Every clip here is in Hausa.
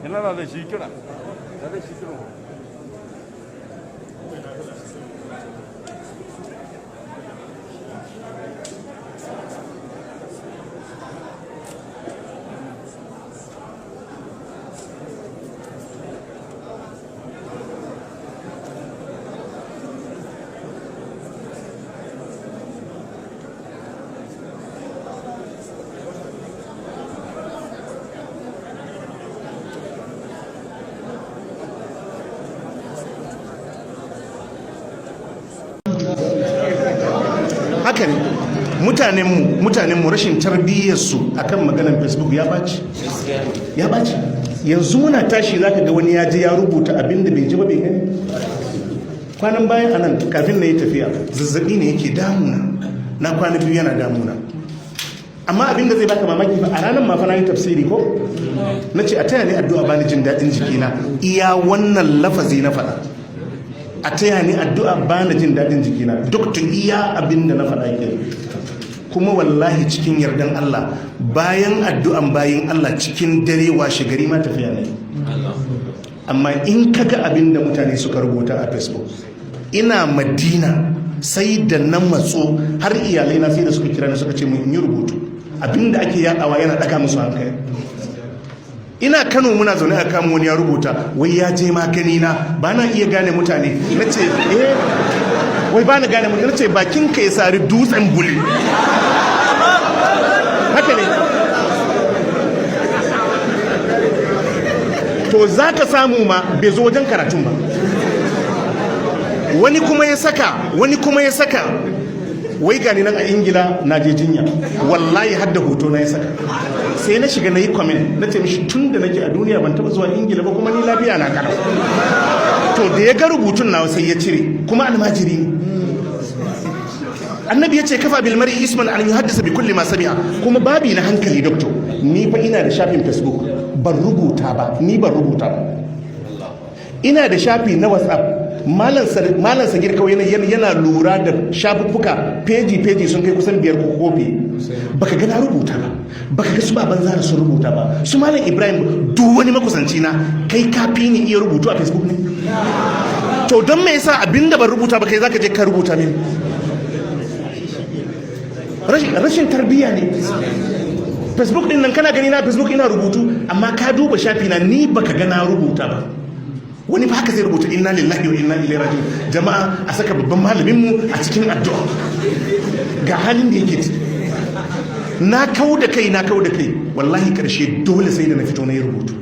என்னடா அது சீக்கிரம் அதே சீக்கிரம். Haka ne, mutanenmu rashin tarbiyyarsu akan maganar Facebook ya baci, ya baci. Yanzu muna tashi zaka ga wani ya je ya rubuta abin da bai ji ba bai gani. Kwanan bayan anan, kafin na yi tafiya, zazzabi ne yake damuna na kwana 2 yana damuna. Amma abin da zai baka mamaki fa, a ranar ma fa na yi tafsiri ko na ce a taya ni addu'a, bani jin daɗin jikina. Iya wannan lafazi na faɗa, a taya ni addu'a, ba na jin daɗin jikina. Duk tun iya abin da na faɗa ke. Kuma wallahi, cikin yardan Allah, bayan addu'an bayan Allah, cikin dare washe gari ma tafiya ne. Amma in kaga abin da mutane suka rubuta a Facebook, ina Madina, sai da na matso har iyalai na sai da suka kira ni suka ce mun yi rubutu, abin da ake yadawa yana daga musu hankali. Ina Kano muna zaune a kama wani ya rubuta wai ya je ma gani na ba na iya gane mutane. Na ce eh, wai ba na gane mutane. Na ce bakin ka ya sari dutsen buli. Haka ne. To za ka samu ma bai zo wajen karatun ba. Wani kuma ya saka, wani kuma ya saka wai gani nan a Ingila na je jinya. Wallahi har da hoto na ya saka. Sai na shiga na yi comment, na ce mishi tun da nake a duniya ban taba zuwa Ingila ba, kuma ni lafiya na kalau. To da ya ga rubutun nawa sai ya cire. Kuma almajiri ne. Annabi ya ce kafa bil mar'i isman an yuhaddisa bi kulli ma sami'a. Kuma babi na hankali, doctor, ni fa ina da shafin Facebook, ban rubuta ba, ni ban rubuta ba. Ina da shafi na WhatsApp. Malam Sagir kawai yana lura da shafuffuka, peji peji sun kai kusan 5 ko kofi. Baka ga na rubuta ba, baka ga su baban Zara sun rubuta ba, su Malam Ibrahim, duk wani makusanci na. Kai kafi ni iya rubutu a Facebook ne? To don me yasa abinda ban rubuta ba kai zaka je ka rubuta mini? Rashin tarbiyya ne. Facebook din nan, kana gani na Facebook ina rubutu, amma ka duba shafi na ni baka ga na rubuta ba. Wani fa haka zai rubuta inna lillahi wa inna ilaihi raji'un, jama'a a saka babban malamin mu a cikin addu'a, ga halin da yake ciki. Na kau da kai, na kau da kai. Wallahi karshe dole sai da na fito na yi rubutu,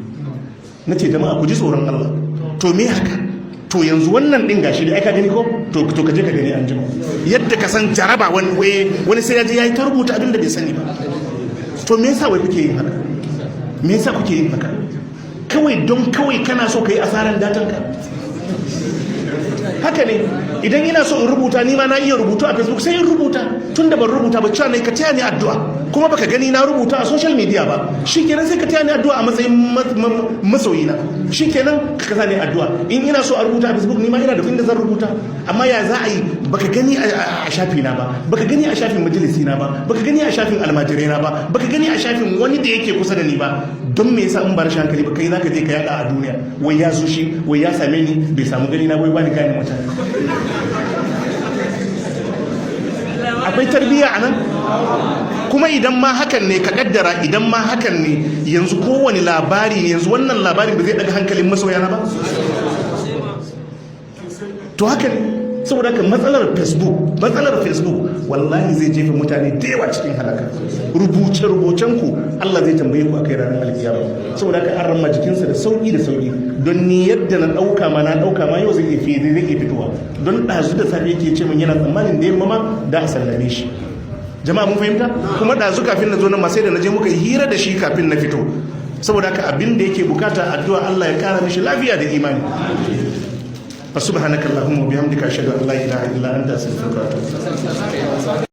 na ce jama'a ku ji tsoron Allah. To me haka? To yanzu wannan din gashi da ai ka gani ko? To ka je ka gani an jima. Yadda ka san jaraba, wani wani sai ya je yayi ta rubuta abin da bai sani ba. To me yasa wai kuke yin haka? Me yasa kuke yin haka? Kawai don kawai kana so ka yi asaran datan ka. Haka ne. Idan ina so in rubuta, ni ma na iya rubutu a Facebook, sai in rubuta. Tun da ban rubuta ba, cewa ne ka taya ni addu'a, kuma baka gani na rubuta a social media ba, shikenan sai ka taya ni addu'a a matsayin masoyina. Shikenan ka kasa ni addu'a. In ina so a rubuta a Facebook, ni ma ina da inda zan rubuta. Amma ya za a yi baka gani a shafi na ba, baka gani a shafin majalisi na ba, baka gani a shafin almajirai na ba, baka gani a shafin wani da yake kusa da ni ba? Don me yasa, in ba rashin hankali ba, kai zaka je ka yada a duniya wai ya zo shi, wai ya same ni, bai samu gani na, wai bani gane mutane? Akwai tarbiyya a nan? Kuma idan ma hakan ne, ka kaddara idan ma hakan ne, yanzu kowane labari ne, yanzu wannan labarin ba zai daga hankalin masoyana ba? To haka ne. Saboda haka matsalar Facebook wallahi zai jefa mutane da yawa cikin halaka. Rubuce rubucen ku, Allah zai tambaye ku akai ranar alkiyama. Saboda haka an ramma jikinsa da sauki da sauki. Don ni yadda na dauka ma, na dauka ma yau zai iya fitowa. Don dazu da safe yake ce min yana tsammanin da yamma ma da a sallame shi. Jama'a mun fahimta? Kuma dazu kafin na zo nan ma sai da na je muka yi hira da shi kafin na fito. Saboda haka abin da yake bukata addu'a, Allah ya kara mishi lafiya da imani. Fa subhanaka allahumma wa bihamdika, ashhadu an la ilaha illa anta, astaghfiruka wa atubu ilaik.